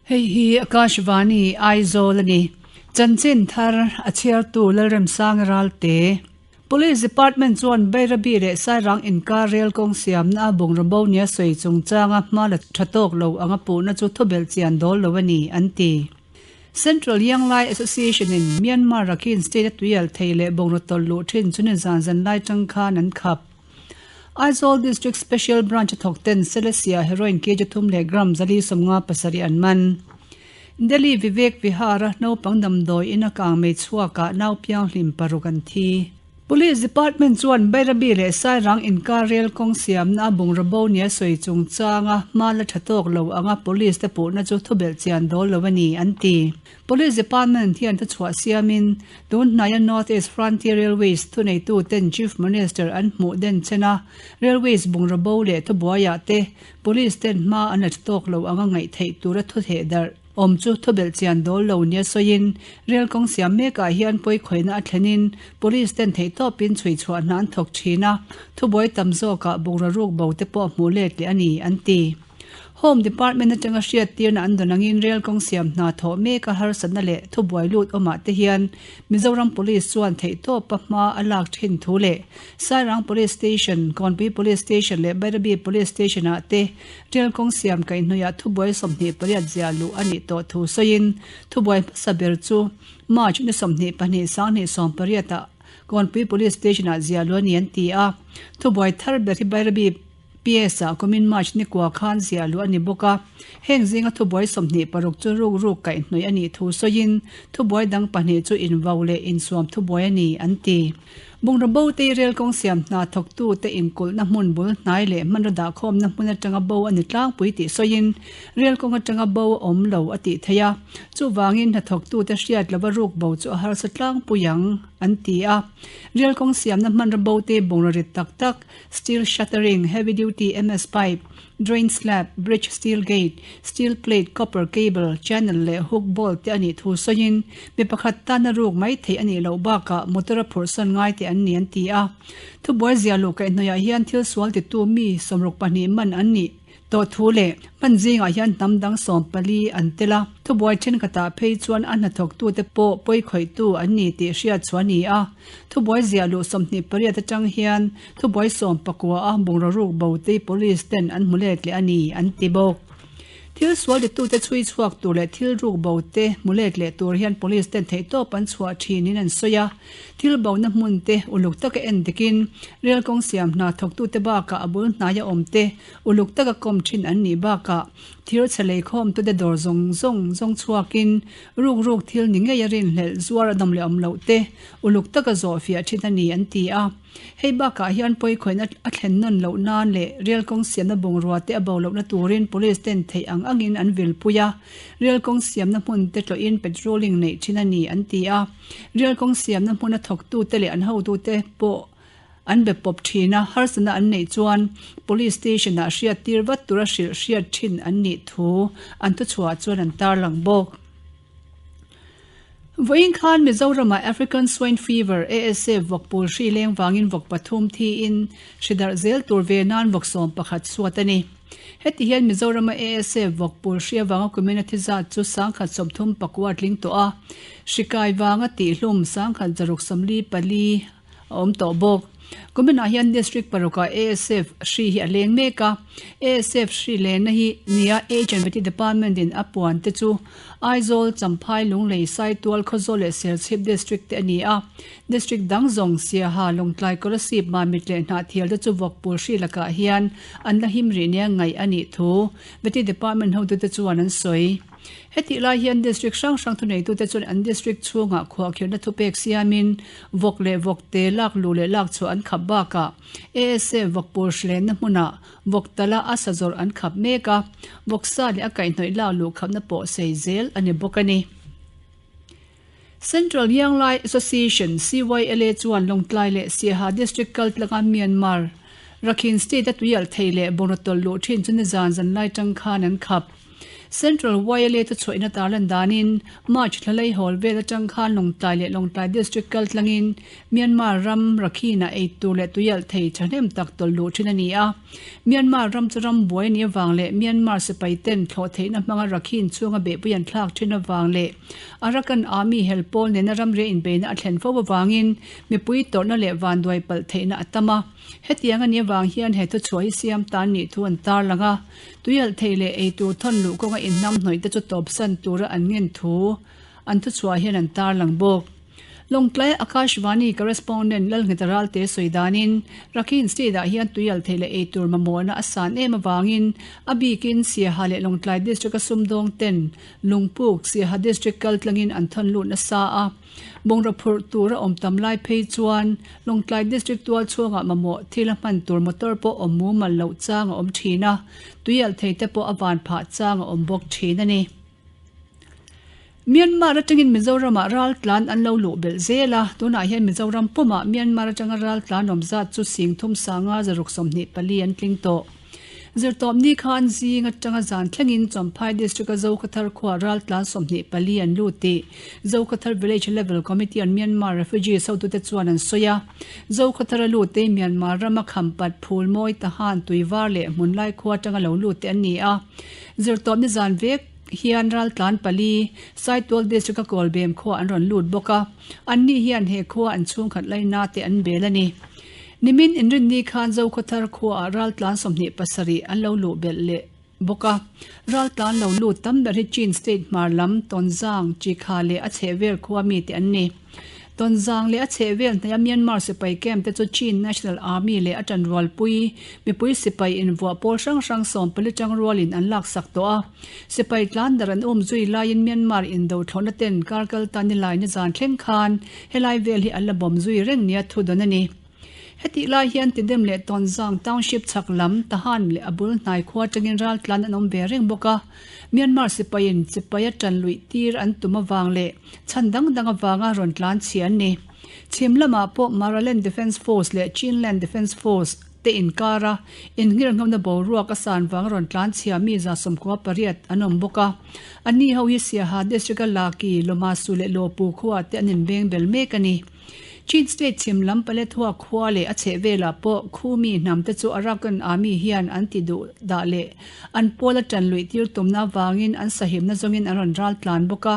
Hei hi Akashvani Aizawl a ni. Chanchin thar a chhiartu Lalremsanga Ralte. Police Department chuan Bairabi leh Sairang inkar rel kawng siamna a bungraw bo nia sawi chungchanga hma la tha tawk lo anga puhna chu thubelh chian dawl lo a ni, an ti. Central Young Lai Association in Myanmar Rakhine State a tuial thei leh bungraw tawlh luh thin chu nizan zan lai tang khan an khap. Aizawl District Special Branch a thawk ten Selesia heroin kg thum leh gram 457 an man. Delhi Vivek Vihar a naupang damdawi in a kang mei chhuakah nau pianghlim paruk an thi. Police Department chuan Bairabi leh Sairang inkar rel kawng siamna a bungraw bo nia sawi chungchanga hma la tha tawk lo anga Police te puhna chu thubelh chian dawl lo a ni, an ti. Police Department hian thuchhuah siamin tun hnaia North East Frontier Railways thuneituten Chief Minister an hmuh den chen a, Railways bungraw bo leh thubuaiah te Police ten hma an la tha tawk lo anga ngaih theih tura thutheh darh awm chu thubelh chian dawl lo nia sawiin rel kawng siam mekah hian pawikhawihna a thlenin Police ten theihtawpin chhui chhuah hna an thawk thin a, thubuai tam zawkah bungraw ruk bo te pawh hmuh let leh a ni, an ti. Home Department atanga hriattirna an dawn angin rel kawng siam hna thawh meka harsatna leh thubuai lut awmah te hian Mizoram Police chuan theihtawpa hma a lak thin thu leh Sairang Police Station, Kawnpui Police Station leh Bairabi Police Station ah te Rel kawng siam kaihhnawihah thubuai 28 ziah luh a nih tawh thu sawiin thubuai hmasa ber chu March ni 22 sanghnih sawmpariat ah Kawnpui Police Station ah ziah luh a ni an ti a. Thubuai thar ber hi Bairabi PS ah kumin March ni kua khan ziah luh a ni bawk a. Heng zinga thubuai 26 chu ruk ruk kaihhnawih a nih thu sawiin thubuai dang pahnih chu invau leh insuam thubuai a ni an ti. Bungraw bo te rel kawng siam hna thawktu te inkulhna hmun bul hnai leh hmanraw dahkhawmna hmun atanga bo a ni tlangpui tih sawiin rel kawng atanga bo a awm lo a tih theih a, chuvangin hna thawktu te hriat lova ruk bo chu a harsa tlangpui ang an ti a. Rel kawng siamna hmanraw bo te bungraw rit tak tak, steel shuttering, heavy duty MS pipe, Drain slab, bridge steel gate, steel plate, copper cable, channel leh hook bolt te a nih thu sawiin mi pakhat tana ruk mai theih a nih loh bakah motor a phurhsawn ngai te an ni an ti a. Thubuai zia luh kaihhnawihah hian thil sual titu mi 62 man an nih tawh thu leh hman zingah hian hnam dang 14 an tel a. Thubuai thenkhatah phei chuan a hnathawktute pawh pawikhawihtu an ni tih hriat chhuah a ni a. Thubuai ziah luh 28 atang hian Thubuai 19 a bungraw ruk bo te police ten an hmu let leh a ni, an ti bawk. Thil sual titute chhui chhuak tur leh thil ruk bo te hmu let leh tur hian police ten theihtawp an chhuah thinin an sawi a. Thil bona hmun te uluk taka en dikin rel kawng siam hna thawktute bakah a bul hnaia awm te uluk taka kawm thin an nih bakah thir chhe leikhawmtute dawr zawng zawng zawng chhuakin ruk ruk thil ni ngei a rinhlelh zuar a nawm leh awm loh te uluk taka zawh fiah thin a ni an ti a. Hei bakah hian pawikhawihna a thlen nawn loh nan leh rel kawng siamna bungrua te a bo lohna turin police ten theih ang angin an vilpui a, rel kawng siamna hmun te tlawhin patrolling neih thin a ni an ti a. Rel kawng siamna hmuna thawktute leh an hotute pawh an be pawp thin a, harsatna an neih chuan police station ah hriattir vat tura hrilh hriat thin an nih thu an thuchhuah chuan an tarlang bawk. Vawiin khan Mizoramah African Swine Fever, ASF, vawk pul hri leng vangin vawk pathum thiin hri darh zel tur ve nan vawk 11 chhuat a ni. Heti hian Mizorama ASF vawk pul hri avanga kumin a thi zat chu 1039 tling tawh a, hri kai vanga tihhlum 1644 a awm tawh bawk. Kuminah hian District parukah ASF hri hi a leng mek a, ASF hri lenna hi nia H&T Department in a puan te chu Aizawl, Champhai, Lunglei, Saitual, Khawzawl leh Serchhip District te a ni a. District dang zawng Siaha, Lawngtlai, Kolasib, Mamit leh Hnahthial te chu vawkpul hri lakah hian an la him rih nia ngaih a nih thu Vety Department hotute chuan an sawi. Hetih lai hian District hrang hrang thuneitute chuan an District chhungah khuahkhirhna thupek siamin vawk leh vawkte lak luh leh lak chhuah an khap bakah ASA vawkpur hrilenna hmunah vawk tala a sa zawrh an khap mek a, vawksa leh a kaihhnawih lak luh khapna pawh sei zel a ni bawk a ni. Central Young Lai Association, CYLA, chuan Lawngtlai leh Siaha District kaltlanga Myanmar, Rakhine State-a tuialh thei leh bawngrawtawlh luh thin chu nizan zanlai tang khan an khap. Central YLA thuchhuahina tarlan danin March thla leihawl vel atang khan Lawngtlai leh Lawngtlai District kal tlangin Myanmar ram Rakhine-ah ei tur leh tuialh thei thahnem tak tawlh luh thin a ni a. Myanmar ram chu ram buai a nih avang leh Myanmar sipai ten thlawh theihna hmanga Rakhine chhunga behpui an thlak thin avang leh Arakan Army hel pawl nena ramria inbeihna a thlen fo avangin mipui tawrhna leh vanduai palh theihna a tam a. Hetiang a nih avang hian he thuchhuah hi siam tan nih thu an tarlang a. Tuialh thei leh ei tur thawn luh kawnga inhnam hnawih te chu tawpsan tura an ngen thu an thuchhuah hian an tarlang bawk. Lawngtlai Akashvani Correspondent Lalngheta Ralte sawi danin Rakhine State ah hian tuialh thei leh ei tur mamawhna a san em avangin a bikin Siaha leh Lawngtlai District a sumdawng ten Lungpuk Siaha District kal tlangin an thawn lut nasa a. Bungraw phurh tur a awm tam lai phei chuan Lawngtlai District tual chhungah mamawh thil a hman tur motor pawh awm mumal loh chang a awm thin a, tuialh thei te pawh a van phah chang a awm bawk thin a ni. Myanmar atangin Mizoramah raltlan an lo luh belh zel a, tunah hian Mizoram pumah Myanmar atanga raltlan awm zat chu 30 sanga 124 an tling tawh. Zirtawpni khan zing atanga zan thlengin Champhai District-a Zokhathar khua raltlan 24 an lut tih Zokhathar Village Level Committee on Myanmar Refugees hotute chuan an sawi a. Zokhathar a lutte Myanmar rama Khampat, Phulmawi, Tahan, Tuivar leh Hmunlai khua atanga lo lutte an ni a. Zirtawpni zan vek hian raltlan pali Saitual District-a Kawlbem khua an rawn lut bawk a. Anni hian he khua an chhungkhat laina te an bel a ni. Nimin inrinni khan Zokhawthar khuaah raltlan 27 an lo luh belh leh bawk a. Raltlan lo lut tam ber hi Chin State hmar lam Tonzang, Chikha leh a chhehvel khua mite an ni. Tonzang leh a chhehvel hnaia Myanmar sipai camp te chu Chin National Army leh a tanrualpui mipui sipai invuah pawl hrang hrang 14 tang rualin an laksak tawh a. Sipai tlan dar an umzui laiin Myanmar indo thlawhna ten kar kal ta nilai nizan thleng khan Helai vel hi an la bawm zui reng nia thu dawn a ni. Hetih lai hian Tidem leh Tonzang Township chhak lam, Tahan leh a bul hnai khua atangin raltlan an awm ve reng bawk a. Myanmar sipaiin sipai a tan luih tir an tum avang leh chhan dang dang avanga rawn tlan chhi an ni. Chhim lamah pawh Maraland Defence Force leh Chinland Defence Force te inkara innghirnghawna boruak a san vang rawn tlan chhia mi 98 an awm bawk a. Anni ho hi Siaha District-a Laki, Lawmasu leh Lawpu khua te an inbeng bel mek a ni. Chin State chhim lam Paletwa khua leh a chhehvelah pawh khu mi hnam te chu Arakan Army hian an ti duh dah leh an pawl a tan luih tir tumna avangin an sahimna zawngin an rawn ral tlan bawk a.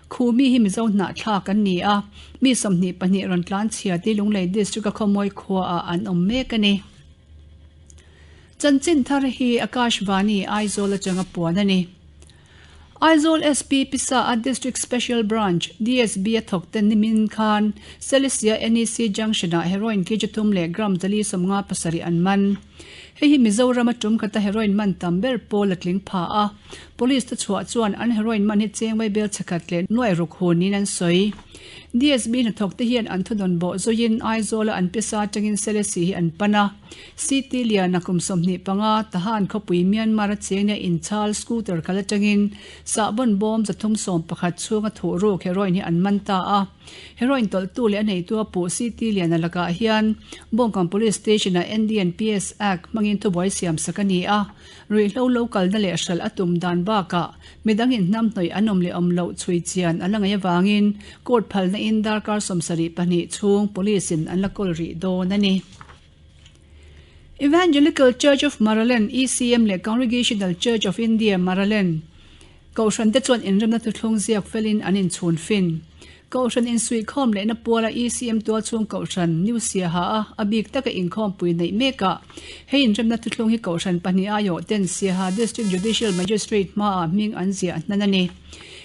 Khu mi hi Mizo hnahthlak an ni a, mi 22 rawn tlan chhia ti Lunglei District-a Khawmawi khuaah an awm mek a ni. Chanchin thar hi Akashvani Aizawl atanga puan a ni. Aizawl SP Pisa a District Special Branch, DSB, a thawk te nimin khan Selisia NEC Junction-ah heroin kg thum leh gram 457 an man. Hei hi Mizoram a tum khata heroin man tam ber pawl a tling pha a. Police te chhuah chuan an heroin man hi cheng vaibel chhekhat leh nuai ruk hun niin an sawi. DSB hnathawk te hian an thunawn bawh zuiin Aizawl-a an pisa atangin Selesih hi an pan a. CT Liana kum 25, Tahan khawpui Myanmar a cheng nia inchhal scooter kal atangin sahbawn bawm 311 chhunga thuh ruk heroin hi an man ta a. Heroin tawlhtu leh a neitu a puh CT Liana lakah hian Bawngkang Police Station-ah NDNPS Act hmangin thubuai siam sak a ni a. Ruihhlo lo kalna leh hralh a tum dan bakah midang inhnam hnawih an awm leh awm loh chhui chian a la ngaih avangin court phalna in darkar 72 chhung police in an la kawl rih dawn a ni. Evangelical Church of Maraland, ECM, leh Congregational Church of India, Maraland, Kohhran te chuan inremna thuthlung ziak felin an inchhun fin. Kohhran insuihkhawm lehna puala ECM tualchhung Kohhran, New Siaha a a bik taka inkhawmpui neih mekah hei inremna thuthlung hi Kohhran pahnih aiawh ten Siaha District Judicial Magistrate hmaah hming an ziah hnan a ni.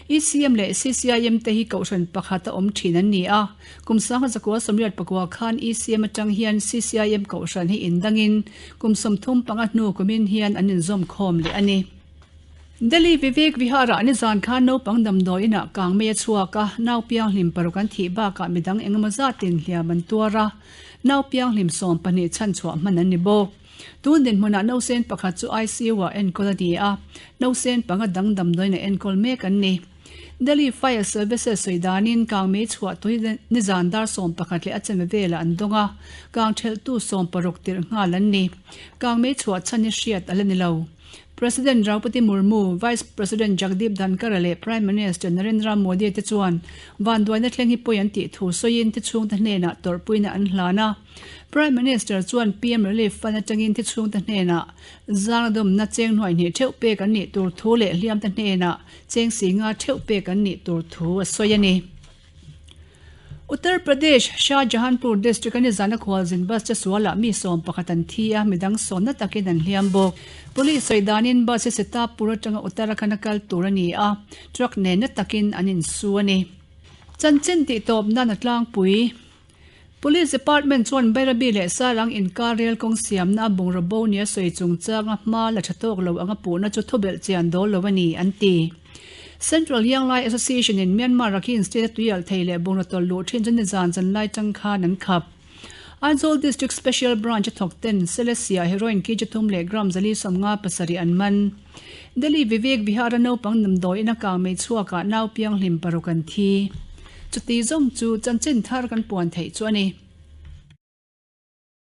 ECM leh CCIM te hi Kohhran pakhat a awm thin an ni a, kum 1989 khan ECM atang hian CCIM Kohhran hi indangin kum 35 hnu kumin hian an inzawmkhawm leh a ni. Delhi Vivek Vihar-ah nizan khan naupang damdawi inah kang mai a chhuak a, nau pianghlim paruk an thih bakah midang engemaw zatin hliam an tuar a, nau pianghlim 12 chhanchhuah hman an ni bawk. Tun dinhmunah nausen pakhat chu ICU-ah enkawl a ni a, nausen panga dang damdawiin a enkawl mek an ni. Delhi Fire Services sawi danin kang mei chhuah tui nizan dar 11 leh a cheme velah an dawng a, kang thelhtu 60 tirh nghal an ni. Kang mei chhuah chhan hi hriat a la ni lo. President Draupadi Murmu, Vice President Jagdeep Dhankhar leh Prime Minister Narendra Modi te chuan vanduaina thleng hi pawi an tih thu sawiin thi chhungte hnenah tawrhpuina an hlan a. Prime Minister chuan PM Relief Fund atangin thi chhungte hnenah zangdawmna cheng hnuai hnih theuh pek an nih tur thu leh hliamte hnenah cheng singa theuh pek an nih tur thu a sawi a ni. Uttar Pradesh, Shahjahanpur district a nizana khualzin bus che sualah mi 11 an thi a, midang sawnna takin an hliam bawk. Police sawi danin bus hi Sitapur atanga Uttarakhand a kal tur a ni a, truck nen na takin an insu a ni. Chanchin tihtawp nan a tlangpui. Police Department chuan Bairabi leh Sarang inkar rel kawng siamna a bungraw bo nia sawi chungchanga hma la tha tawk lo anga puhna chu thubelh chian dawl lo a ni, an ti. Central Young Lai Association in Myanmar Rakhine State a tuialh thei leh bungraw tawlh luh thin chu nizan zan lai tang khan an khap. Aizawl District Special Branch a thawk ten Selesia heroin kg thum leh gram 457 an man. Delhi Vivek Vihar a naupang damdawiin a kang mei chhuakah nau pianghlim paruk an thi. Chuti zawng chu chanchin thar kan puan theih chu a ni.